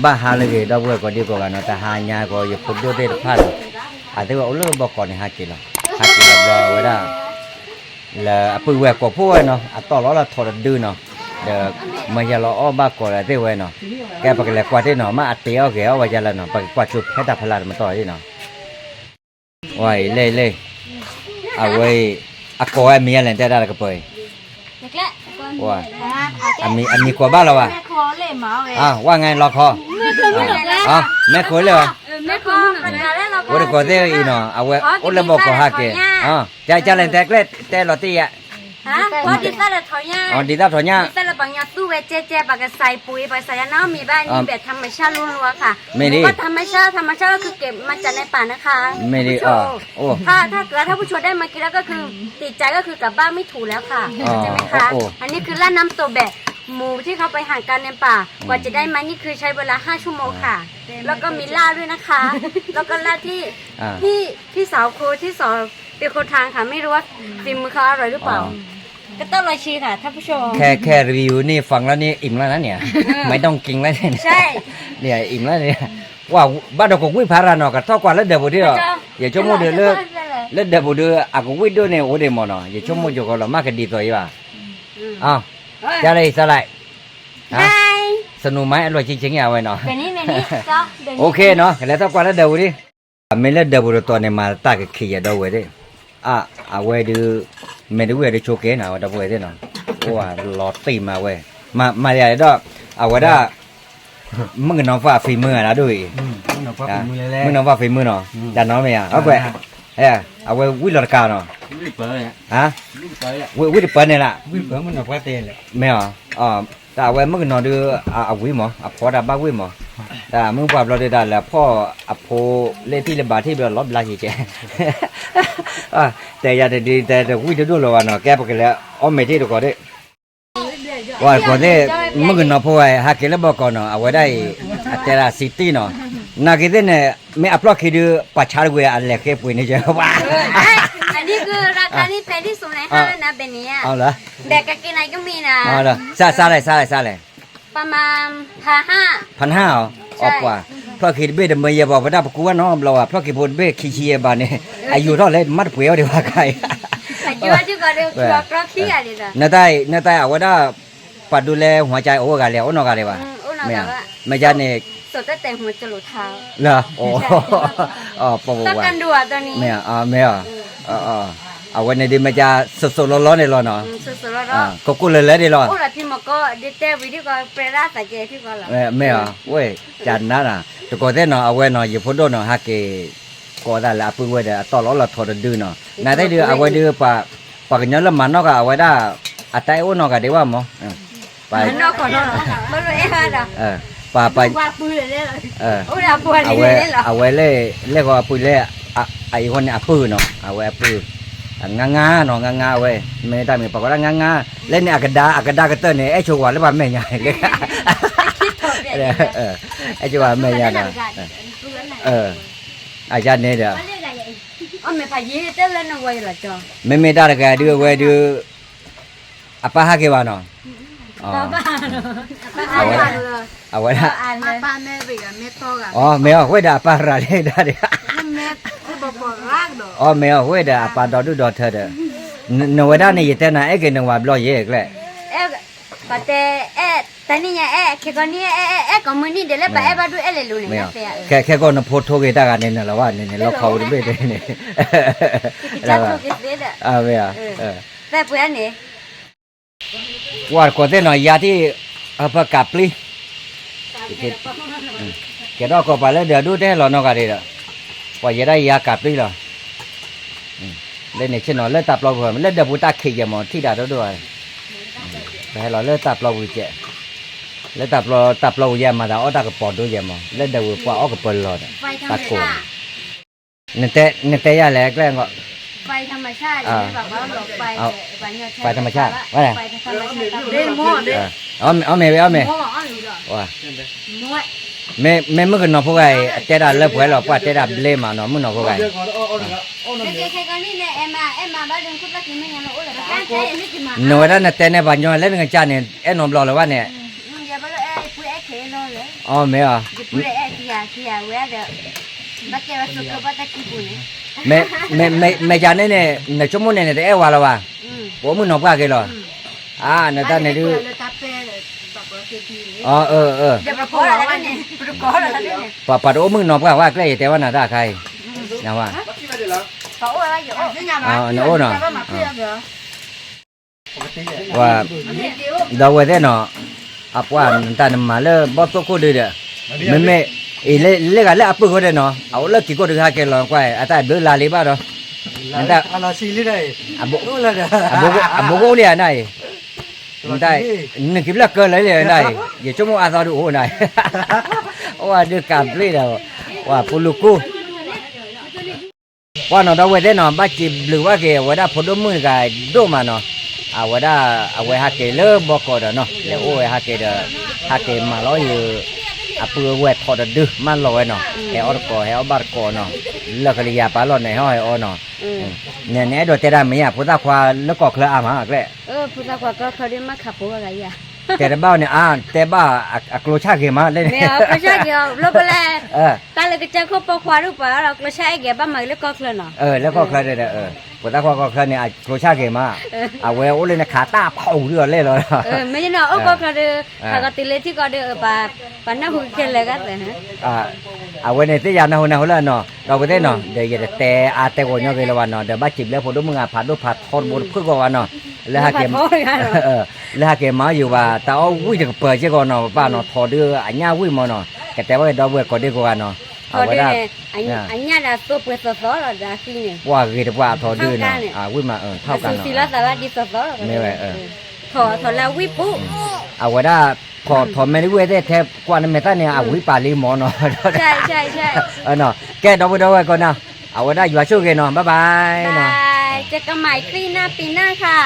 ဘၣ်ဟါလၢအဂ့ၤ ဒီပုၢ်ဝဲၢ်ကိးဒံကိးဂၤနီၤ, တဟါညါကီး ယဖိဒိၣ်သ့ၣ်တဖၣ်နီၤ, အသ့ၣ်ဝဲအိၣ်လၢဘီကီးန့ၣ် ဟးက့ၤလီၤ, ဟးက့ၤလီၤဘျီဝဲဒၣ် လၢအပုၢ်ဝဲၢ်ကိးဖှိၣ်ဝဲနီၤ, အတီၢ်လီၤလၢထိးတဒုနီၤ, ဒီးမ့ၢ်ယလီၤအီၣ်ဘၣ်ကိးဒီးသ့ၣ်ဝဲနီၤ, ကဲပကလဲၤကွၢ်တ့ၢ်နီၤ, မ့ၢ်အတ့အီၣ်ဂဲၤအီၣ်ဝဲယလၢနီၤ, ပကကွၢ်ဆိဖဲတၢ်ဖီလာ်တမတီၢ်နီၤ. ဝဲအံၤလဲၣ်လဲၣ်, အဝဲအံၤ အကိးဝဲအမံၤယါလဲၣ် တဲဒၣ်တကပၤအံၤ, အမံၤကိးဘၣ်လီၤဘၣ်, ဝဲငါ လီၤခီ, မဲခိၣ်လဲၣ်, ဝဲတကိးသ့ၣ်အံၤနီၤ, အဝဲအိၣ်လၢဘီကီးဟးက့ၤ, ကလဲၣ်တဲကျဲတဲလီၤတ့ၢ်ယါ ဒ်သၣ်ထီၣ်ညါ, ဒ်သၣ်ထီၣ်ညါ, ပှၤကသူဝဲကဲကဲ ပှၤကစးပူၤ ပှၤကစးယါနီတမံၤဘၣ် မ့ၢ်ဘဲး ธรรมชาติ ล้วนๆ ค่ะ, မ့ၢ်ဒ် ก็ธรรมชาติ ธรรมชาติ ก็คือเก็บมาจากในป่านะคะ မ့ၢ်ဒ် ถ้าถ้าเกิดท่านผู้ชมได้มากินแล้วก็คือติดใจก็คือกลับบ้านไม่ถูกแล้วค่ะใช่ไหมคะ อันนี้คือราดน้ำโตแบะหมูที่เขาไปหากันในป่ากว่าจะได้มานี่คือใช้เวลาห้าชั่วโมงค่ะแล้วก็มีลาบด้วยนะคะแล้วก็ลาบที่พี่พี่สาวครัวที่สอง เป็นคนทำค่ะ ไม่รู้ว่าฝีมือเขาอร่อยหรือเปล่า ก็ต้องรอชิมค่ะท่านผู้ชม แค่แค่รีวิวนี่ฟังแล้วนี่อิ่มแล้วนะเนี่ย ไม่ต้องกินแล้วเนี่ย ใช่ เนี่ยอิ่มแล้วเนี่ย ว่าบ้านเราก็วิ่งพาราเนาะ ก็ทอดกว่าแล้วเดี๋ยวผมที่เรา อย่าชั่วโมงเดียวเลิก แล้วเดี๋ยวผมดูอ่ะก็วิ่งด้วยเนี่ยโอ้เดมอเนาะ อย่าชั่วโมงเดียวก็เรามากกันดีตัวอีกว่ะอ้าวจะอะไรสไลด์ สนุกไหมอร่อยจริงๆอ่ะไว้เนาะ โอเคเนาะ แล้วทอดกว่าแล้วเดี๋ยวผมที่ မ့ၢ်လၢဒၢးပူၤတတီၤန့ၣ် မၤတၢ်ကခံးယဲၢ်ဒီဝဲၢ်သ့ၣ်, အဝဲဒုး မ့ၢ်တဝံၣ်အီၤဒုးဆိကဲနီၤ ဝဲဒီပုၢ်ဝဲၢ်သ့ၣ်နီၤ, အိၣ်လီၤတံၢ်မးဝဲ, မၤယၤဒီး အဝဲဒၣ် မုၣ်ကနီၤပှၢ်ဖံးမုၢ်အဒၣ်ဒိၣ်အံၤ, မုၣ်ကနီၤပှၢ်ဖံးမုၢ်နီၤ, တၢ်နီၤမ့ၢ်ဧါ, အဝဲဝံၣ်လီၤတကးနီၤ, ဝံၣ်တပၢၢ်န့ၣ်လၢ, မ့ၢ်ဧါ, တၢ်အဝဲမုၣ်ကနီၤဒုး အဝံၣ်မး အဖီတၢ်ဘၣ်ဝံၣ်မး, တၢ်မုၣ်ပှၢ်ဘျီဒုးတၢ်လဲၤဖီၣ်အဖိလၢထံၣ်လၢဘၣ်ထံၣ်ဘျီလီၤဘျါယကဲ, တဲယၤတဒုးတဲတဝံၣ်တဒိၣ်လီၤဘၣ်နီၤ ကဲပကလဲၤအီၣ်မ့ၤထံၣ်တကီးဒၣ်, ပှၤတကိးသ့ၣ် မုၣ်ကနီၤဖိဝဲဟးက့ၤလၢဘီကီးနီၤ အဝဲဒၣ်အံၤ အတဲဒၣ်စံးတံၢ်နီၤ, နာ်က့ၤသ့ၣ်န့ၣ် မ့ၢ်အဖျီၣ်ခံဒုး ပှၤဆါတကွံာ်အလဲၤဃ့ပှ့ၤန့ၣ်ကဲ, အနံၣ်ကရၢခါနံၣ်ဖဲဒ်စိၤန့ၣ် ဟါနဘဲန့ၣ်ဧါ, ဒီးကက့ၤနၤကမံၤနၤ, စါစါလဲၣ် စါလဲၣ် စါလဲၣ် ပမၤ ဖးဟၣ်, ဖးဟၣ်အီၤ, အီၣ်ပှၤ, ဖျီၣ်ခံတဘ့ၣ်တမ့ၢ်ယဲၢ်ပှၤပတၢ်ပကူဝဲနီတဘျီဘၣ် ဖျီၣ်ခံဖိတဘ့ၣ်ခံဆံယဲၢ်ဘၣ်န့ၣ်, အယူၤထီၣ်လဲၣ် မ့ၢ်တပှ့ၤအီၤဒံးဘၣ်ခါအံၤ, နတၢ်အံၤအဝဲဒၣ်, ပှၤဒိးလဲ หัวใจ အိၣ်ဂၤလဲၣ် အိၣ်နီတဂၤဒံးဘၣ်, မ့ၢ်ဧါ, မ့ၢ်ယါန့ၣ် လၢ ပဝဲ, မ့ၢ်ဧါ, မ့ၢ်ဧါ, အဝဲန့ၣ်ဒ်မ့ၢ်ယါ စိၤစိၤလီၤလီၤန့ၣ်လီၤနီၤ, ကိၢ်ကိၢ်လၢလၢဒ်လီၤ, မ့ၢ်ဧါ, ဝဲ, ကနါနီၤ, တကိးသ့ၣ်နီၤ အဝဲနီၤ ယဖိဒိၣ်နီၤ ဟးက့ၤ ကိးသးလၢအပုၢ်ဝဲၢ်ဒီး အတီၢ်လီၤလီၤထိးတဒုနီၤ, နသ့ၣ်ဒုး အဝဲဒုး ပှၤကညီလၢမၤနီၣ်ဃာ်အဝဲဒၣ် အတၢ်အဲၣ်အိၣ်နီၢ်ဂၤဒံးဘၣ်မး, ပှၤ, ပှၤ, အဝဲ, အဝဲလဲၣ်, လဲၣ်ဃီအပုၢ်လဲၣ်, အအံၤဃီန့ၣ်အပုၢ်နီၤ အဝဲအပုၢ်, ငါငါနီၤ ငါငါအဝဲ, မ့ၢ်တၢ်မ့ၢ်ပှၤကိးဒၣ်ငါငါ, လၢန့ၣ်အကဒါ အကဒါကတၢၢ်န့ၣ် အဲၣ်ဆိဝၤလၢပှၤမဲာ်ညါ, အဲၣ်ဆိဝၤမဲာ်ညါဒီး, အယါန့ၣ်ဒီး မ့မ့ၢ်တၢ်တဂၤဒုးအဝဲဒုး, အပၢ်ဟးက့ၤဘၣ်နီၤ, အဝဲ, အဝဲဒၣ်, အမ့ၢ်အီၤ ဝဲဒီးအပၢ်ရၤလံဒၣ်ဒံး, အမ့ၢ်အီၤ ဝဲဒီးအပၢ်ဒီဒူၣ်ဒီထၢဒီး, နဝဲဒၣ်န့ၣ် ယတဲနၤ အဲၣ်က့ၤနဝၤဘျီယဲၢ်ကျဲ, ပတဲ, တနံၣ်ညါအဲၣ်, ခဲကီနံၣ်အဲၣ်, အဲၣ်ကိးမုၢ်နံၤဒဲးလၢပအဲၣ်ဘၣ်ဒိၣ်အဲၣ်လဲၤလိၤန့ၣ်, ခဲကီနဖိထိဂ့ၤတၢ်ဂၤန့ၣ် နလီၤဘၣ်န့ၣ်န့ၣ် လီခီဝံၤတဘ့ၣ်န့ၣ်, မ့ၢ်, ပှၤတကိးသ့ၣ်နီၤ ယၤထံၣ်, အပကးပျံၤ, ကဲထီၣ်ကီးပှၤလၢဒၢးဒိၣ်တဲလီၤနီၢ်ဂၤဒံးဒီး, ပှၤယဲဒၣ်ယၤကးပျံၤလီၤ, လၢန့ၣ်ဆ့ၣ်နီၤ လၢတၢ်ပျီပူၤ လၢဒၢးပူၤတၢ်ခံးယဲၢ်မး ထံၣ်ဒၣ်ဒိၣ်ဒိၣ်, ပဟဲလီၤလၢတၢ်ပျီပူၤကဲ, လၢတၢ်ပျီ, တၢ်ပျီပူၤယဲၢ်မၤသးအီၣ်တၢ်ကပီၤဒိၣ်ယဲၢ်မး လၢဒၢးပူၤပှၤအီၣ်ကပၢၤလီၤဒီး, တၢ်ကိၢ် နတဲယၤလဲၣ်ကျဲ, ပှၤ, ပှၤ, အီၣ်မ့ၢ်ဝဲအီၣ်မ့ၢ်, မ့ၢ်မုၣ်ကနီၤဖိဂၤအံၤ အတဲဒၣ်လၢပှဲၤလီၤ ပှၤတဲဒၣ်ဘျ့မးနီၤ မုၣ်နီၤဖိဂၤအံၤ, နဝဲဒၣ်နတဲန့ၢ်ပှၤညီလၢနကစၢ်န့ၣ် အဲၣ်နီတဘျီလၢၤဘၣ်န့ၣ်, အ အီ မ့ၢ်အီၤ, မ့ၢ်ယၤန့ၣ်န့ၣ် နဆိကမိၣ်န့ၣ်န့ၣ် တအဲၣ်ဝဲလီၤဘၣ်, ပအိၣ်မုၣ်နီၤပှၢ်က့ၤလီၤ, အါ နတၢ်န့ၣ်ဒုး, အၢ ပှၤတအိၣ်မုၣ်နီၤပှၢ်ဝဲကျဲ ယတဲဝဲနၤတၢ်အခါအံၤ, နအိၣ်နီၤ ဒီးဝဲသ့ၣ်နီၤ, အပှၢ်နတၢ်နမၤလၢ ဘီၣ်သိၣ်ခိၣ်ဒုဒီး, မ့မ့ၢ်, အံၤလၢဂၤလၢအပုၢ်ဃိဒဲးနီၤ အအိၣ်လၢက့ၤကိၢ်တဂၤဟဲက့ၤလီၤကွၢ် အတၢ်ဘျုးလါလံဘၣ်ဒီး, အဘိကအိၣ်လံနၤအံၤ, နက့ၤဘျၢၣ်ကၢလၢလံနၤအံၤ ယဆိကမိၣ်အသီဒုအိၣ်နၤအံၤ, အိၣ်ဝဲဒုးကးဘျ့ဒီး, ပှၤပူလူကူ ပှၤနီၤဒီးဝဲသ့ၣ်နီၤ ဘၣ်စံးဘျုးဘၣ်က့ၤ အဝဲဒၣ်ဖိဒိၣ်မုၣ်တဂၤဒိၣ်မးနီၤ, အဝဲဒၣ် အဝဲဟးက့ၤလၢဘီကီးဒီးနီၤ လဲၤအိၣ်ဝဲဟးက့ၤဒီး, ဟးက့ၤမၤလီၤယုာ်, အပုၢ်အဝဲၢ်ထီၣ်တဒုမးလီၤဝဲနီၤ, ဟဲအီၣ်တကိး ဟဲအီၣ်ဘၣ်တကိးနီၤ, လၢကလံၤယၤပာ်လီၤန့ၣ် ဟဲအီၣ်ဟဲအီနီၤ, နအဲၣ်ဒိးတဲဒၣ်မ့ၢ်ယၤ ဖိသၣ်ခွါလၢကီၢ်ချၢအါမးကျဲ ဖိသၣ်ခွါကီၢ်ချၢဒ်မ့ၢ်ခးဖိဂၤယၤ, တဲတဘၣ်န့ၣ် အါ တဲဘၣ်အကျိၤဆၣ်ဂ့ၤမးလဲၣ်န့ၣ်, ကျိၤဆၣ်ဂ့ၤအီၤ ဘျိကလဲၣ်, တၢ်လၢကစၢၢ်ခိၣ်ပိာ်ခွါဒုးပှၤဒီး ကျိၤဆၣ်အဲၣ်ဂ့ၤဘၣ်မၤဂ့ၤလၢကီၢ်ချၢနီၤ, လၢကီၢ်ချၢဒီး, ဖိသၣ်ခွါကီၢ်ချၢန့ၣ် အကျိၤဆၣ်ဂ့ၤမး, အဝဲအိၣ်လၢနခးတၢ်ဖီၣ်အူဒုးအီၤလဲၣ်လီၤ, မ့ၢ်နီၤ အိၣ်ကီၢ်ချၢဒီး, ဟးကီးတုၤလၢထံကီၢ်ဒီး, ပှၤနၢ်ဟူကဲလဲၣ်ဂၤသၢ အဝဲန့ၣ်သ့ၣ်ယၤနၢ်ဟူနၢ်ဟူလၢနီၤ ဒီးဝဲသ့ၣ်နီၤ ဒီးယတတဲအါတဲဂီၤညီဂ့ၤလၢၤဘၣ်နီၤ ဒီးဘၣ်စံးဘျုးဖိဒိၣ်မုၣ်ဂၤဖးဒိၣ်ဖးထီတဘိတဖုၣ်ဂီၢ်ဘၣ်နီၤ, လၢဟဲက့ၤ, လၢဟဲက့ၤမၤယုာ်ဘၣ် တၢ်အီၣ်ဝံၣ်တကပၤစ့ၢ်ကီးနီၤ ပပၢ်နီၤ ထီဒုအညၣ်ဝံၣ်မးနီၤ, ကတဲဘၣ်က့ၤဒီပုၢ်ဝဲၢ်ကိးဒံကိးဂၤနီၤ, အဝဲဒၣ်, အညၣ်ဒီးသိပှဲၤသီသီလီၤဒီးအဃံန့ၣ်, ပှၤဂ့ၤတပှၤအထီဒုနီၤ, ဝံၣ်မး, ထီၣ်ကါနီၤ, မ့ၢ်ဝဲ ထီၣ်ထီၣ်လၢဝံၣ်ပူၤ, အဝဲဒၣ်, ထီၣ်ထီၣ်မ့ၢ်ဒ်ဝဲသ့ၣ်ထဲ ကွၢ်နမဲာ်သၣ်န့ၣ် အဝံၣ်ပာ်လံမးနီၤ, ကဲဒီပုၢ်ဒီဝဲၢ်ကိးနီၤ, အဝဲဒၣ်ယွၤဆိၣ်ဂ့ၤနီၤ bye bye နီၤ, ကကမၤသံနၢ်ပံနၢ်ခါ,